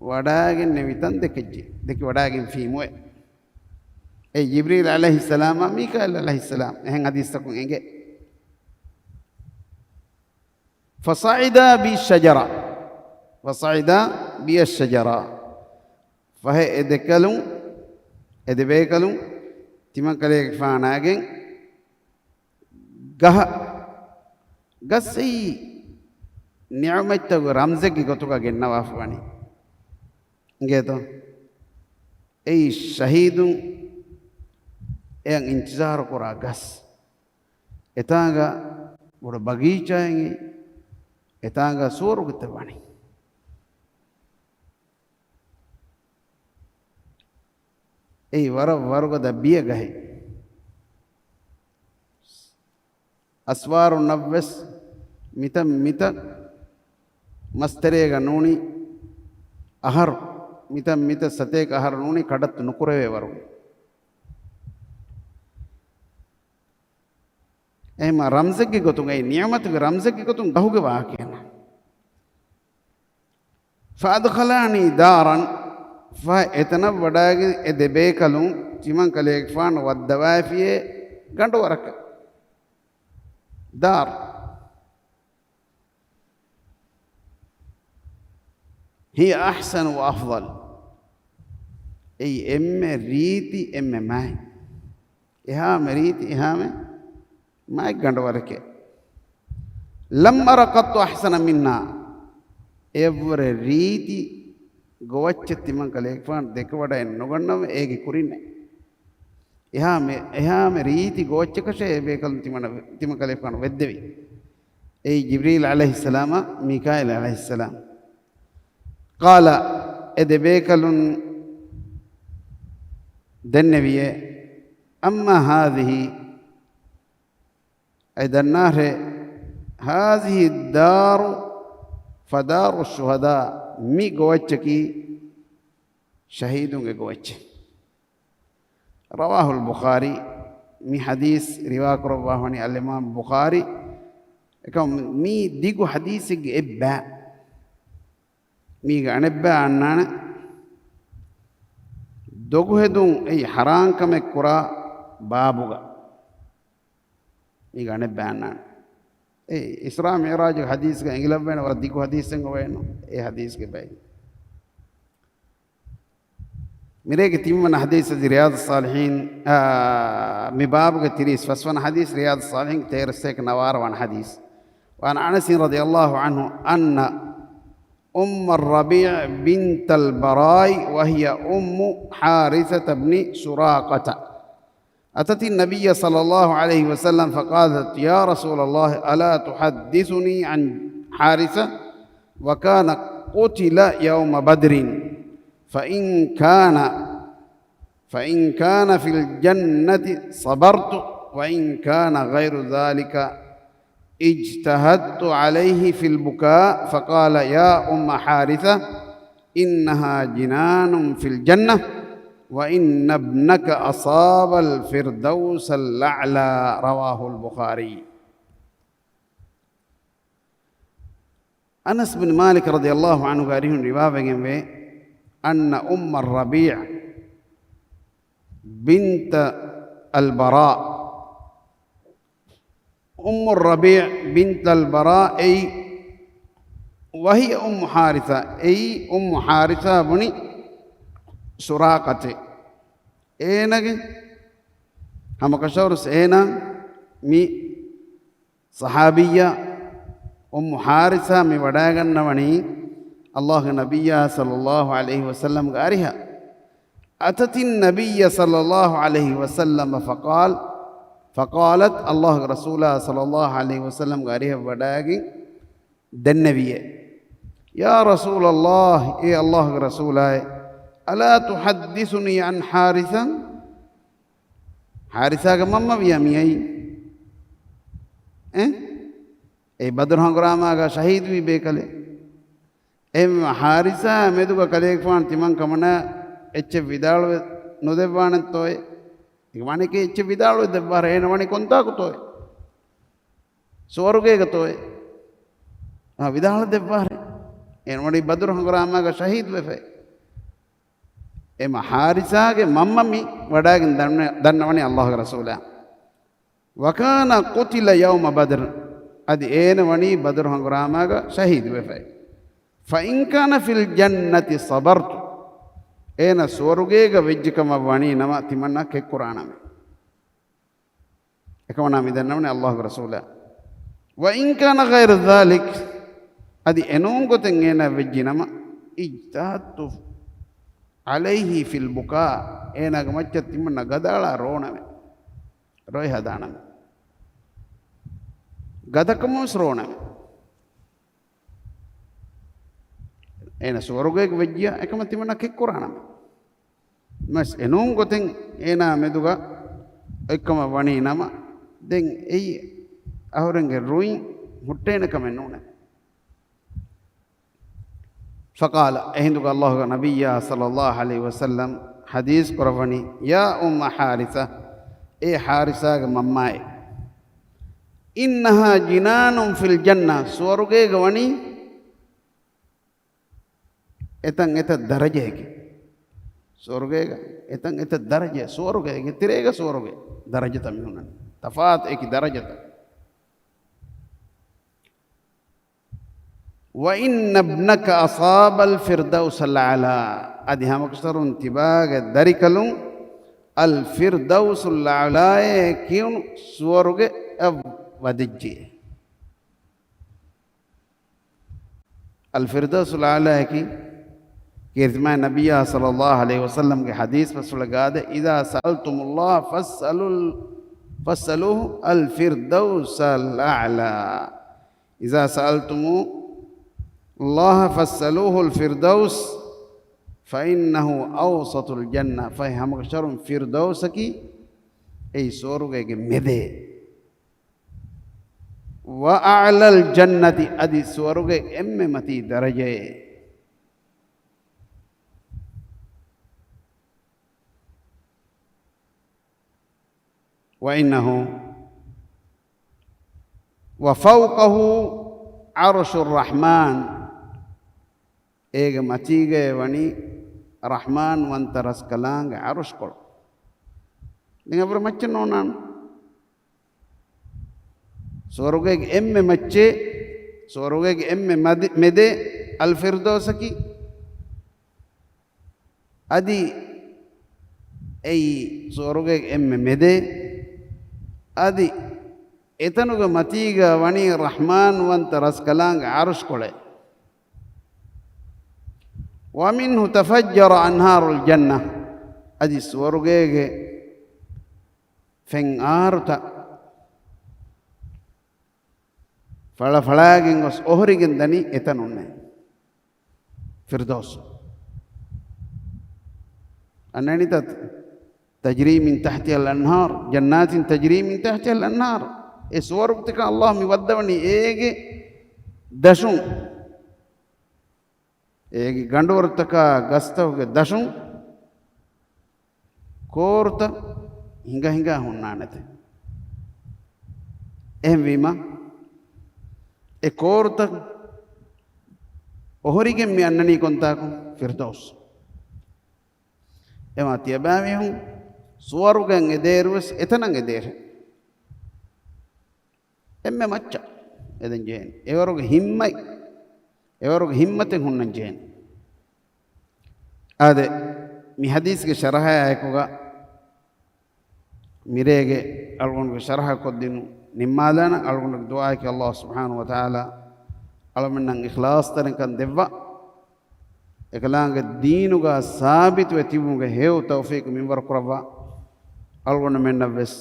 ވަޑައިގެންނެވިތަން ދެކެއްޖެ. ދެކި ވަޑައިގެން ފީމުވެ. އެ ޖިބްރީލް ޢަލައިހިއްސަލާމާ މީކާއިލް ޢަލައިހިއްސަލާމް. އެހެން ޙަދީޘްތަކުން އެނގޭ. فصعدا بي الشجرة، فصعدا بي الشجرة. ފަހެ އެ ދެކަލުން، އެ ދެބޭކަލުން ތިމަންކަލޭގެފާނާގެން ގަހަށް، ގަސް އެއީ ނިޢުމަތްތަކުގެ ރަމްޒެއްގެ ގޮތުގަ ގެންނަވާފަ ވަނީ. އިނގޭތޯ؟ އެއީ ޝަހީދުން އެޔަށް އިންތިޒާރު ކުރާ ގަސް. އެތާނގަ ބޮޑު ބަގީޗާއެއް، އެތާނގަ ސުވަރުގެތައް ވަނީ. އެއީ ވަރަށް ވަރުގަދަ ބިޔަ ގަހެއް. އަސްވާރުންނަށްވެސް މިތަން މިތަން މަސްތެރޭގަ ނޫނީ އަހަރު، މިތަން މިތަން ސަތޭކަ އަހަރު ނޫނީ ކަޑައްތު ނުކުރެވޭ ވަރުގެ. އެހެންމަ ރަމްޒެއްގެ ގޮތުން، އެއީ ނިޢުމަތުގެ ރަމްޒެއްގެ ގޮތުން ގަހުގެ ވާހަކައެއް. فأدخلاني دارا، ފަހެ އެތަނަށް ވަޑައިގެން އެ ދެބޭކަލުން ތިމަންކަލޭގެފާނު ވައްދަވައިފިޔޭ ގަނޑުވަރަކަށް. دار هي أحسن وأفضل. އެއީ އެންމެ ރީތި، އެންމެ މާތް. އެހާމެ ރީތި، އެހާމެ މާތް ގަނޑުވަރެކޭ. لم أر قط أحسن منها. އެއަށްވުރެ ރީތި ގޮވައްޗެއް ތިމަންކަލޭގެފާނު ދެކެވަޑައެއް ނުގަންނަވަމެ އޭގެ ކުރިންނެއް. އެހާމެ، އެހާމެ ރީތި ގޮވައްޗަކަށޭ އެ ބޭކަލުން ތިމަން-، ތިމަންކަލޭގެފާނު ވެއްދެވީ. އެއީ ޖިބްރީލް ޢަލައިހިއްސަލާމާ މީކާއީލް ޢަލައިހިއްސަލާމް. ޤާލަ، އެ ދެބޭކަލުން ދެންނެވިއޭ، އައްމާ ހާޛިހި، އައި ދަންނާށޭ، ހާޛިހި އައްދާރު ފަދާރު ޝުހަދާ، މި ގޮވައްޗަކީ ޝަހީދުންގެ ގޮވައްޗެއް. ރަވާހުލް ބުޚާރީ، މި ޙަދީޘް ރިވާކުރައްވާ ވަނީ އަލްއިމާމް ބުޚާރީ. އެކަމް މީ ދިގު ޙަދީޘެއްގެ އެއްބައި. މީގެ އަނެއްބައި އަންނާނެ، ދޮގުހެދުން އެއީ ޙަރާން ކަމެއް ކުރާ ބާބުގަ. މީގެ އަނެއްބައި އަންނާނެ. އެ އިސްރާ މިޢުރާޖުގެ ޙަދީޘްގަ އެނގިލައްވޭނެ ވަރަށް ދިގު ޙަދީޘެއް އޮވޭނު އެ ޙަދީޘްގެ ބައި. މިރޭގެ ތިންވަނަ ޙަދީޘް އަދި ރިޔާޟުއްޞާލިޙީން، އާ، މި ބާބުގެ ތިރީސް ފަސްވަނަ ޙަދީޘް، ރިޔާޟުއްޞާލިޙީން ތޭރަ ސަތޭކަ ނަވާރަ ވަނަ ޙަދީޘް. وعن أنس رضي الله عنه أن أم الربيع بنت البراء وهي أم حارثة بن سراقة أتت النبي صلى الله عليه وسلم فقالت: يا رسول الله، ألا تحدثني عن حارثة؟ وكان قتل يوم بدر، فإن كان، فإن كان في الجنة صبرت، وإن كان غير ذلك اجتهدت عليه في البكاء، فقال: يا أم حارثة، إنها جنان في الجنة، وإن ابنك أصاب الفردوس الأعلى. رواه البخاري. އަނަސް ބިން މާލިކް ރަޟިޔަﷲ ޢަންހުގެ އަރިހުން ރިވާވެގެންވޭ، أن أم الربيع بنت البراء، އުއްމުއްރަބީޢު ބިންތަލް ބަރާ އެއީ، ވަހިޔަ އުއްމު ޙާރިޘާ އެއީ، އުއްމު ޙާރިޘާ ބުނި ސުރާޤަތޭ. އޭނަގެ ހަމަކަށަވަރުސް އޭނާ މި ޞަޙާބިއްޔާ އުއްމު ޙާރިޘާ މި ވަޑައިގަންނަވަނީ ﷲގެ ނަބިއްޔާ ޞައްލަﷲ ޢަލައިހި ވަސައްލަމްގެ އަރިހަށް. أتت النبي صلى الله عليه وسلم فقال، فقالت، ﷲގެ ރަސޫލާ ޞައްލަﷲ ޢަލައިހި ވަސައްލަމްގެ އަރިހަށް ވަޑައިގެން ދެންނެވިއޭ، يا رسول الله، އޭ ﷲގެ ރަސޫލާއޭ، ألا تحدثني عن حارثة؟ ޙާރިޘާގެ މަންމަ ވިޔާ މިއައީ؟ އެ؟ އެ ބަދުރު ހަނގުރާމާގަ ޝަހީދުވި ބޭކަލެއް. އެހެންވީމަ ޙާރިޘާ މެދުގަ ކަލޭގެފާނު ތިމަން ކަމަނާ އެއްޗެއް ވިދާޅުވެ ނުދެއްވާނެތޯއޭ؟ އެ ވަނިކެ އެއްޗެއް ވިދާޅުވެ ދެއްވާރޭ، އޭނަ ވަނީ ކޮންތާކުތޯއޭ؟ ސުވަރުގޭގަތޯއޭ؟ އާ، ވިދާޅު ދެއްވާރޭ. އޭނަ ވަނީ ބަދުރު ހަނގުރާމާގަ ޝަހީދުވެފައި. އެމަ ޙާރިޘާގެ މަންމަ މި ވަޑައިގެން ދަންނަ-، ދަންނަވަނީ ﷲގެ ރަސޫލާ. وكان قتل يوم بدر، އަދި އޭނަ ވަނީ ބަދުރު ހަނގުރާމާގަ ޝަހީދުވެފައި. فإن كان في الجنة صبرت، އޭނަ ސުވަރުގޭގަ ވެއްޖެކަމަށް ވަނީ ނަމަ ތިމަންނަ ކެއްކުރާނަމޭ. އެކަމަނާ މި ދަންނަވަނީ ﷲގެ ރަސޫލާ. وإن كان غير ذلك، އަދި އެނޫން ގޮތެއް އޭނަ ވެއްޖި ނަމަ، اجتهدت عليه في البكاء، އޭނާގެ މައްޗަށް ތިމަންނަ ގަދައަޅާ ރޯނަމޭ. ރޮއެ ހަދާނަމޭ. ގަދަކަމުން ވެސް ރޯނަމޭ. އޭނަ ސުވަރުގޭގަ ވެއްޖިޔާ އެކަމަށް ތިމަންނަ ކެއްކުރާނަމޭ. މަސް އެނޫން ގޮތެއް އޭނާ މެދުގަ އޮތްކަމަށް ވަނީ ނަމަ، ދެން އެއީ އަހުރެންގެ ރުއިން ހުއްޓޭނެ ކަމެއް ނޫނޭ. فقال، އެހިނދުގަ ﷲގެ ނަބިއްޔާ ޞައްލަﷲ ޢަލައިހި ވަސައްލަމް ޙަދީޘް ކުރައްވަނީ، يا أم حارثة، އޭ ޙާރިޘާގެ މަންމާއޭ، إنها جنان في الجنة، ސުވަރުގޭގަ ވަނީ އެތަން އެތައް ދަރަޖައެކޭ. ސުވަރުގޭގަ އެތަން އެތައް ދަރަޖަ، ސުވަރުގޭގެ ތެރޭގަ ސުވަރުގެ ދަރަޖަތައް މިހުންނަނީ. ތަފާތު އެކި ދަރަޖަތައް. وإن ابنك أصاب الفردوس الأعلى، އަދި ހަމަކަށަވަރުން ތިބާގެ ދަރިކަލުން الفردوس الأعلى އޭ ކިޔުނު ސުވަރުގެއަށް ވަދެއްޖެ. الفردوس الأعلى އަކީ ކީރިތި މާތް ނަބިއްޔާ ޞައްލަﷲ ޢަލައިހި ވަސައްލަމްގެ ޙަދީޘް ބަސްފުޅެއް ގާދަ، إذا سألتم الله فاسألوا، فاسألوه الفردوس الأعلى. إذا سألتم الله فاسألوه الفردوس فإنه أوسط الجنة. ފަހެ ހަމަކަށަވަރުން ފިރްދައުސަކީ އެއީ ސުވަރުގޭގެ މެދޭ. وأعلى الجنة، އަދި ސުވަރުގޭގެ އެންމެ މަތީ ދަރަޖައޭ. وإنه وفوقه عرش الرحمن. އޭގެ މަތީގައި ވަނީ ރަޙްމާން ވަންތަ ރަސްކަލާނގެ ޢަރުޝްކޮޅު. ދެން އެބަހުރި މައްޗެއް ނޯންނާނެ. ސުވަރުގޭގެ އެންމެ މައްޗޭ، ސުވަރުގޭގެ އެންމެ މަދި-، މެދޭ އަލް ފިރްދައުސަކީ. އަދި އެއީ ސުވަރުގޭގެ އެންމެ މެދޭ. އަދި އެތަނުގެ މަތީގަ ވަނީ ރަޙްމާން ވަންތަ ރަސްކަލާނގެ ޢަރުޝްކޮޅެއް. ومنه تفجر أنهار الجنة. އަދި ސުވަރުގޭގެ ފެން އާރުތައް ފަޅަފަޅާގެން ގޮސް އޮހޮރިގެން ދަނީ އެތަނުންނޭ. ފިރްދައުސް. އަންނަނީތަ؟ تجري من تحتها الأنهار، جنات تجري من تحتها الأنهار. އެ ސުވަރުގެތަކަށް ﷲ މި ވައްދަވަނީ އޭގެ ދަށުން. އޭގެ ގަނޑުވަރުތަކާ ގަސްތަކުގެ ދަށުން ކޯރުތައް ހިނގަ ހިނގާ ހުންނާނެތެ. އެހެންވީމަ، އެ ކޯރުތައް އޮހޮރިގެން މި އަންނަނީ ކޮންތާކު؟ ފިރްދައުސް. އެމާ ތިޔަބައިމީހުން ސުވަރުގެއަށް އެދޭއިރުވެސް އެތަނަށް އެދޭށެ. އެންމެ މައްޗަށް އެދެން ޖެހޭނެ. އެވަރުގެ ހިންމަތް، އެވަރުގެ ހިންމަތެއް ހުންނަން ޖެހޭނެ. އާދެ، މި ޙަދީޘްގެ ޝަރަޙާއެކުގަ މިރޭގެ އަޅުގަނޑުގެ ޝަރަޙަ ކޮށްދިނުން ނިންމާލާނަން. އަޅުގަނޑުގެ ދުޢާއަކީ ﷲ ސުބްޙާނަހޫ ވަތަޢާލާ އަޅަމެންނަށް އިޚްލާޞްތެރިކަން ދެއްވާ، އެކަލާނގެ ދީނުގަ ސާބިތުވެ ތިބުމުގެ ހެޔޮ ތައުފީޤު މިންވަރު ކުރައްވާ، އަޅުގަނޑުމެންނަށްވެސް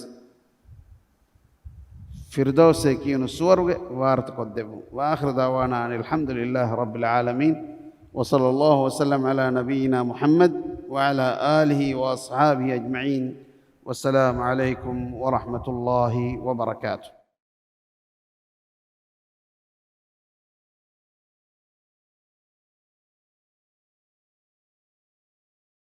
ފިރްދައުސޭ ކިޔުނު ސުވަރުގެ ވާރުތަ ކޮށްދެއްވުން. وآخر دعوانا أن الحمد لله رب العالمين، وصلى الله وسلم على نبينا محمد وعلى آله وأصحابه أجمعين، والسلام عليكم ورحمة الله وبركاته.